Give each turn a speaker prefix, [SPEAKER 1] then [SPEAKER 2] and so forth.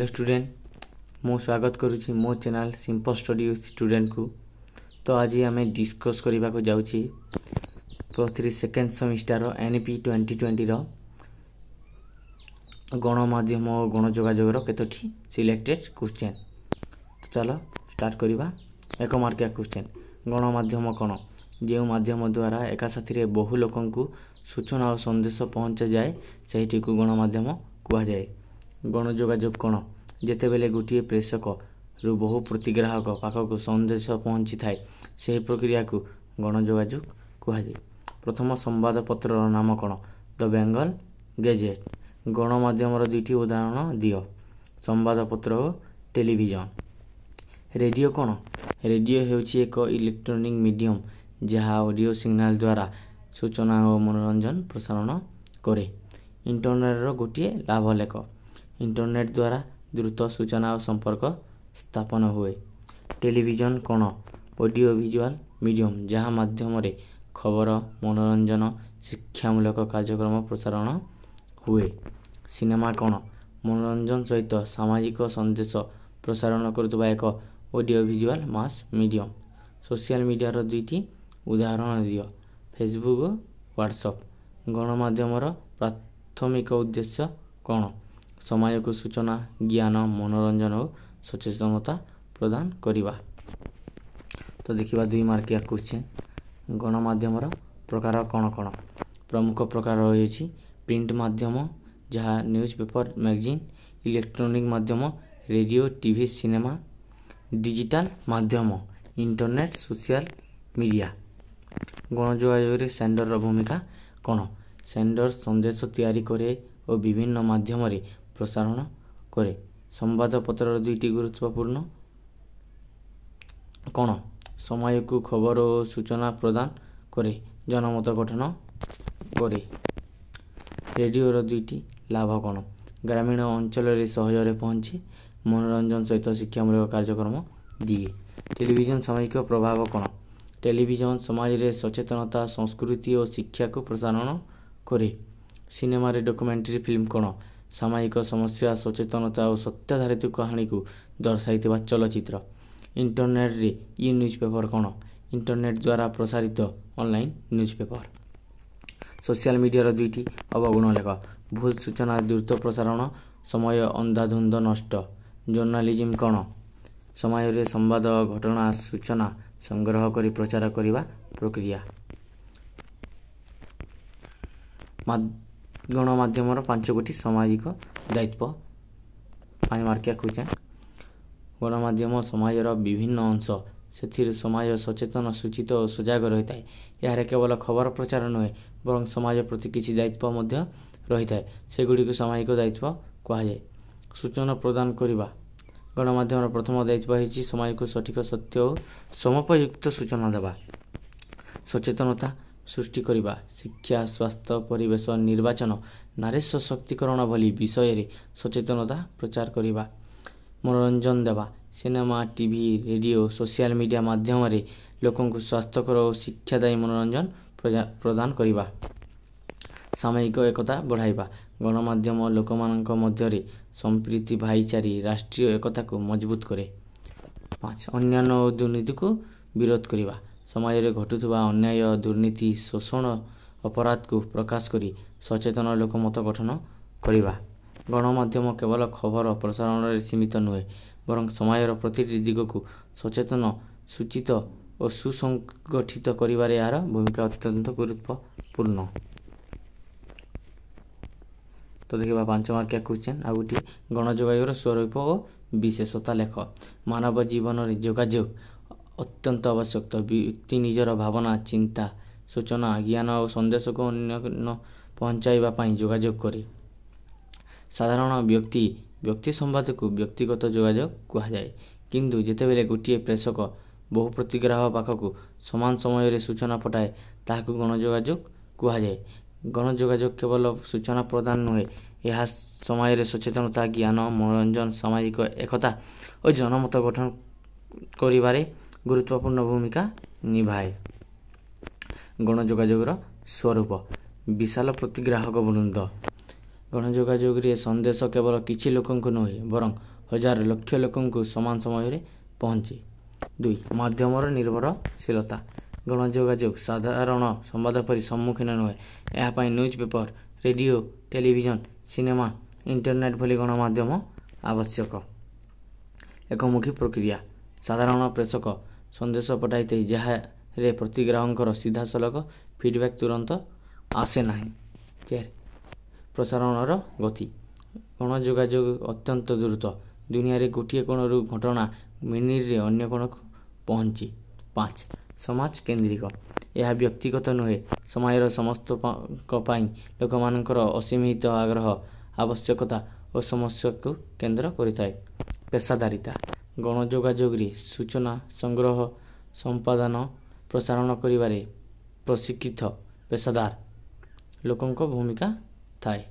[SPEAKER 1] Hello student, ମୁଁ ସ୍ୱାଗତ କରୁଛି ମୋ ଚ୍ୟାନେଲ୍ ସିମ୍ପଲ୍ ଷ୍ଟଡି ୱିଥ୍ ଷ୍ଟୁଡେଣ୍ଟକୁ। ତ ଆଜି ଆମେ ଡିସ୍କସ୍ କରିବାକୁ ଯାଉଛି +3 ସେକେଣ୍ଡ ସେମିଷ୍ଟାର NEP 2020ର ଗଣମାଧ୍ୟମ ଓ ଗଣଯୋଗାଯୋଗର କେତୋଟି ସିଲେକ୍ଟେଡ୍ କ୍ୱେଶ୍ଚେନ୍। ତ ଚାଲ ଷ୍ଟାର୍ଟ କରିବା। 1 ମାର୍କିଆ କ୍ୱେଶ୍ଚେନ୍। ଗଣମାଧ୍ୟମ କ'ଣ? ଯେଉଁ ମାଧ୍ୟମ ଦ୍ୱାରା ଏକା ସାଥିରେ ବହୁ ଲୋକଙ୍କୁ ସୂଚନା ଓ ସନ୍ଦେଶ ପହଞ୍ଚାଯାଏ, ସେହିଟିକୁ ଗଣମାଧ୍ୟମ କୁହାଯାଏ। ଗଣଯୋଗାଯୋଗ କ'ଣ? ଯେତେବେଳେ ଗୋଟିଏ ପ୍ରେଷକରୁ ବହୁ ପ୍ରତିଗ୍ରାହକ ପାଖକୁ ସନ୍ଦେଶ ପହଞ୍ଚିଥାଏ, ସେହି ପ୍ରକ୍ରିୟାକୁ ଗଣଯୋଗାଯୋଗ କୁହାଯାଏ। ପ୍ରଥମ ସମ୍ବାଦପତ୍ରର ନାମ କ'ଣ? ଦ ବେଙ୍ଗଲ ଗେଜେଟ୍। ଗଣମାଧ୍ୟମର ଦୁଇଟି ଉଦାହରଣ ଦିଅ। ସମ୍ବାଦପତ୍ର ଓ ଟେଲିଭିଜନ। ରେଡ଼ିଓ କ'ଣ? ରେଡ଼ିଓ ହେଉଛି ଏକ ଇଲେକ୍ଟ୍ରୋନିକ୍ ମିଡ଼ିୟମ୍, ଯାହା ଅଡ଼ିଓ ସିଗ୍ନାଲ ଦ୍ୱାରା ସୂଚନା ଓ ମନୋରଞ୍ଜନ ପ୍ରସାରଣ କରେ। ଇଣ୍ଟରନେଟ୍ର ଗୋଟିଏ ଲାଭ ଲେଖ। ଇଣ୍ଟରନେଟ୍ ଦ୍ୱାରା ଦ୍ରୁତ ସୂଚନା ଓ ସମ୍ପର୍କ ସ୍ଥାପନ ହୁଏ। ଟେଲିଭିଜନ କ'ଣ? ଅଡ଼ିଓ ଭିଜୁଆଲ୍ ମିଡ଼ିୟମ୍, ଯାହା ମାଧ୍ୟମରେ ଖବର, ମନୋରଞ୍ଜନ, ଶିକ୍ଷାମୂଳକ କାର୍ଯ୍ୟକ୍ରମ ପ୍ରସାରଣ ହୁଏ। ସିନେମା କ'ଣ? ମନୋରଞ୍ଜନ ସହିତ ସାମାଜିକ ସନ୍ଦେଶ ପ୍ରସାରଣ କରୁଥିବା ଏକ ଅଡ଼ିଓ ଭିଜୁଆଲ୍ ମାସ୍ ମିଡ଼ିୟମ୍। ସୋସିଆଲ ମିଡ଼ିଆର ଦୁଇଟି ଉଦାହରଣ ଦିଅ। ଫେସବୁକ୍ ଓ ହ୍ୱାଟ୍ସଆପ୍। ଗଣମାଧ୍ୟମର ପ୍ରାଥମିକ ଉଦ୍ଦେଶ୍ୟ କ'ଣ? ସମାଜକୁ ସୂଚନା, ଜ୍ଞାନ, ମନୋରଞ୍ଜନ ଓ ସଚେତନତା ପ୍ରଦାନ କରିବା। ତ ଦେଖିବା 2 ମାର୍କିଆ କ୍ୱେଶ୍ଚେନ୍। ଗଣମାଧ୍ୟମର ପ୍ରକାର କ'ଣ କ'ଣ? ପ୍ରମୁଖ ପ୍ରକାର ରହିଛି ପ୍ରିଣ୍ଟ ମାଧ୍ୟମ, ଯାହା ନ୍ୟୁଜ୍ ପେପର, ମ୍ୟାଗାଜିନ୍; ଇଲେକ୍ଟ୍ରୋନିକ୍ ମାଧ୍ୟମ, ରେଡ଼ିଓ, ଟିଭି, ସିନେମା; ଡିଜିଟାଲ ମାଧ୍ୟମ, ଇଣ୍ଟରନେଟ୍, ସୋସିଆଲ ମିଡ଼ିଆ। ଗଣଯୋଗାଯୋଗରେ ସେଣ୍ଡରର ଭୂମିକା କ'ଣ? ସେଣ୍ଡର ସନ୍ଦେଶ ତିଆରି କରେ ଓ ବିଭିନ୍ନ ମାଧ୍ୟମରେ ପ୍ରସାରଣ କରେ। ସମ୍ବାଦପତ୍ରର ଦୁଇଟି ଗୁରୁତ୍ୱପୂର୍ଣ୍ଣ କ'ଣ? ସମାଜକୁ ଖବର ଓ ସୂଚନା ପ୍ରଦାନ କରେ, ଜନମତ ଗଠନ କରେ। ରେଡ଼ିଓର ଦୁଇଟି ଲାଭ କ'ଣ? ଗ୍ରାମୀଣ ଅଞ୍ଚଳରେ ସହଜରେ ପହଞ୍ଚି ମନୋରଞ୍ଜନ ସହିତ ଶିକ୍ଷାମୂଳକ କାର୍ଯ୍ୟକ୍ରମ ଦିଏ। ଟେଲିଭିଜନ ସାମାଜିକ ପ୍ରଭାବ କ'ଣ? ଟେଲିଭିଜନ ସମାଜରେ ସଚେତନତା, ସଂସ୍କୃତି ଓ ଶିକ୍ଷାକୁ ପ୍ରସାରଣ କରେ। ସିନେମାରେ ଡକୁମେଣ୍ଟାରୀ ଫିଲ୍ମ କ'ଣ? ସାମାଜିକ ସମସ୍ୟା, ସଚେତନତା ଓ ସତ୍ୟାଧାରିତ କାହାଣୀକୁ ଦର୍ଶାଇଥିବା ଚଳଚ୍ଚିତ୍ର। ଇଣ୍ଟରନେଟ୍ରେ ଇ ନ୍ୟୁଜ୍ ପେପର କ'ଣ? ଇଣ୍ଟରନେଟ୍ ଦ୍ୱାରା ପ୍ରସାରିତ ଅନଲାଇନ୍ ନ୍ୟୁଜ୍ ପେପର। ସୋସିଆଲ ମିଡ଼ିଆର ଦୁଇଟି ଅବଗୁଣ ଲେଖ। ଭୁଲ ସୂଚନା ଦ୍ରୁତ ପ୍ରସାରଣ, ସମୟ ଅନ୍ଧାଧୁନ୍ଦ ନଷ୍ଟ। ଜର୍ଣ୍ଣାଲିଜିମ୍ କ'ଣ? ସମାଜରେ ସମ୍ବାଦ, ଘଟଣା, ସୂଚନା ସଂଗ୍ରହ କରି ପ୍ରଚାର କରିବା ପ୍ରକ୍ରିୟା। ଗଣମାଧ୍ୟମର 5 ଗୋଟି ସାମାଜିକ ଦାୟିତ୍ୱ। 5 ମାର୍କିଆ କ୍ୱେଶ୍ଚନ୍। ଗଣମାଧ୍ୟମ ସମାଜର ବିଭିନ୍ନ ଅଂଶ। ସେଥିରେ ସମାଜ ସଚେତନ, ସୂଚିତ ଓ ସଜାଗ ରହିଥାଏ। ଏହାର କେବଳ ଖବର ପ୍ରଚାର ନୁହେଁ, ବରଂ ସମାଜ ପ୍ରତି କିଛି ଦାୟିତ୍ୱ ମଧ୍ୟ ରହିଥାଏ। ସେଗୁଡ଼ିକୁ ସାମାଜିକ ଦାୟିତ୍ୱ କୁହାଯାଏ। ସୂଚନା ପ୍ରଦାନ କରିବା। ଗଣମାଧ୍ୟମର ପ୍ରଥମ ଦାୟିତ୍ୱ ହେଉଛି ସମାଜକୁ ସଠିକ, ସତ୍ୟ ଓ ସମୋପଯୁକ୍ତ ସୂଚନା ଦେବା। ସଚେତନତା ସୃଷ୍ଟି କରିବା। ଶିକ୍ଷା, ସ୍ୱାସ୍ଥ୍ୟ, ପରିବେଶ, ନିର୍ବାଚନ, ନାରୀ ସଶକ୍ତିକରଣ ଭଳି ବିଷୟରେ ସଚେତନତା ପ୍ରଚାର କରିବା। ମନୋରଞ୍ଜନ ଦେବା। Cinema, TV, radio, social media ମାଧ୍ୟମରେ ଲୋକଙ୍କୁ ସ୍ୱାସ୍ଥ୍ୟକର ଓ ଶିକ୍ଷାଦାୟୀ ମନୋରଞ୍ଜନ ପ୍ରଦାନ କରିବା। ସାମାଜିକ ଏକତା ବଢ଼ାଇବା। ଗଣମାଧ୍ୟମ ଲୋକମାନଙ୍କ ମଧ୍ୟରେ ସମ୍ପ୍ରୀତି, ଭାଇଚାରୀ, ରାଷ୍ଟ୍ରୀୟ ଏକତାକୁ ମଜବୁତ କରେ। 5, ଅନ୍ୟାନ୍ୟ ଓ ଦୁର୍ନୀତିକୁ ବିରୋଧ କରିବା। ସମାଜରେ ଘଟୁଥିବା ଅନ୍ୟାୟ, ଦୁର୍ନୀତି, ଶୋଷଣ, ଅପରାଧକୁ ପ୍ରକାଶ କରି ସଚେତନ ଲୋକମତ ଗଠନ କରିବା। ଗଣମାଧ୍ୟମ କେବଳ ଖବର ପ୍ରସାରଣରେ ସୀମିତ ନୁହେଁ, ବରଂ ସମାଜର ପ୍ରତିଟି ଦିଗକୁ ସଚେତନ, ସୂଚିତ ଓ ସୁସଂଗଠିତ କରିବାରେ ଏହାର ଭୂମିକା ଅତ୍ୟନ୍ତ ଗୁରୁତ୍ୱପୂର୍ଣ୍ଣ। ତ ଦେଖିବା 5 ମାର୍କିଆ କ୍ୱେଶ୍ଚନ୍ ଆଉ ଗୋଟିଏ। ଗଣଯୋଗାଯୋଗର ସ୍ୱରୂପ ଓ ବିଶେଷତା ଲେଖ। ମାନବ ଜୀବନରେ ଯୋଗାଯୋଗ ଅତ୍ୟନ୍ତ ଆବଶ୍ୟକ। ବ୍ୟକ୍ତି ନିଜର ଭାବନା, ଚିନ୍ତା, ସୂଚନା, ଜ୍ଞାନ ଓ ସନ୍ଦେଶକୁ ଅନ୍ୟ ପହଞ୍ଚାଇବା ପାଇଁ ଯୋଗାଯୋଗ କରେ। ସାଧାରଣ ବ୍ୟକ୍ତି ବ୍ୟକ୍ତି ସମ୍ବାଦକୁ ବ୍ୟକ୍ତିଗତ ଯୋଗାଯୋଗ କୁହାଯାଏ। କିନ୍ତୁ ଯେତେବେଳେ ଗୋଟିଏ ପ୍ରେଷକ ବହୁ ପ୍ରତିଗ୍ରାହକ ପାଖକୁ ସମାନ ସମୟରେ ସୂଚନା ପଠାଏ, ତାହାକୁ ଗଣଯୋଗାଯୋଗ କୁହାଯାଏ। ଗଣଯୋଗାଯୋଗ କେବଳ ସୂଚନା ପ୍ରଦାନ ନୁହେଁ, ଏହା ସମାଜରେ ସଚେତନତା, ଜ୍ଞାନ, ମନୋରଞ୍ଜନ, ସାମାଜିକ ଏକତା ଓ ଜନମତ ଗଠନ କରିବାରେ ଗୁରୁତ୍ୱପୂର୍ଣ୍ଣ ଭୂମିକା ନିଭାଏ। ଗଣଯୋଗାଯୋଗର ସ୍ୱରୂପ। ବିଶାଳ ପ୍ରତିଗ୍ରାହକ ବୃନ୍ଦ। ଗଣଯୋଗାଯୋଗରେ ସନ୍ଦେଶ କେବଳ କିଛି ଲୋକଙ୍କୁ ନୁହେଁ, ବରଂ ହଜାର ଲକ୍ଷ ଲୋକଙ୍କୁ ସମାନ ସମୟରେ ପହଞ୍ଚେ। 2, ମାଧ୍ୟମର ନିର୍ଭରଶୀଳତା। ଗଣଯୋଗାଯୋଗ ସାଧାରଣ ସମ୍ବାଦ ପରି ସମ୍ମୁଖୀନ ନୁହେଁ। ଏହା ପାଇଁ news paper, radio, television, cinema, internet ଭଳି ଗଣମାଧ୍ୟମ ଆବଶ୍ୟକ। ଏକମୁଖୀ ପ୍ରକ୍ରିୟା। ସାଧାରଣ ପ୍ରେଷକ ସନ୍ଦେଶ ପଠାଇଥାଏ, ଯାହାରେ ପ୍ରତିଗ୍ରାହକଙ୍କର ସିଧାସଳଖ ଫିଡ଼ବ୍ୟାକ୍ ତୁରନ୍ତ ଆସେ ନାହିଁ। 4, ପ୍ରସାରଣର ଗତି। ଗଣଯୋଗାଯୋଗ ଅତ୍ୟନ୍ତ ଦ୍ରୁତ। ଦୁନିଆରେ ଗୋଟିଏ କୋଣରୁ ଘଟଣା ମିନିଟରେ ଅନ୍ୟ କୋଣକୁ ପହଞ୍ଚେ। 5, ସମାଜ କେନ୍ଦ୍ରିକ। ଏହା ବ୍ୟକ୍ତିଗତ ନୁହେଁ, ସମାଜର ସମସ୍ତଙ୍କ ପାଇଁ ଲୋକମାନଙ୍କର ଅସୀମିତ ଆଗ୍ରହ, ଆବଶ୍ୟକତା ଓ ସମସ୍ୟାକୁ କେନ୍ଦ୍ର କରିଥାଏ। ପେସାଦାରିତା। ଗଣଯୋଗାଯୋଗରେ ସୂଚନା ସଂଗ୍ରହ, ସମ୍ପାଦନ, ପ୍ରସାରଣ କରିବାରେ ପ୍ରଶିକ୍ଷିତ ପେସାଦାର ଲୋକଙ୍କ ଭୂମିକା ଥାଏ।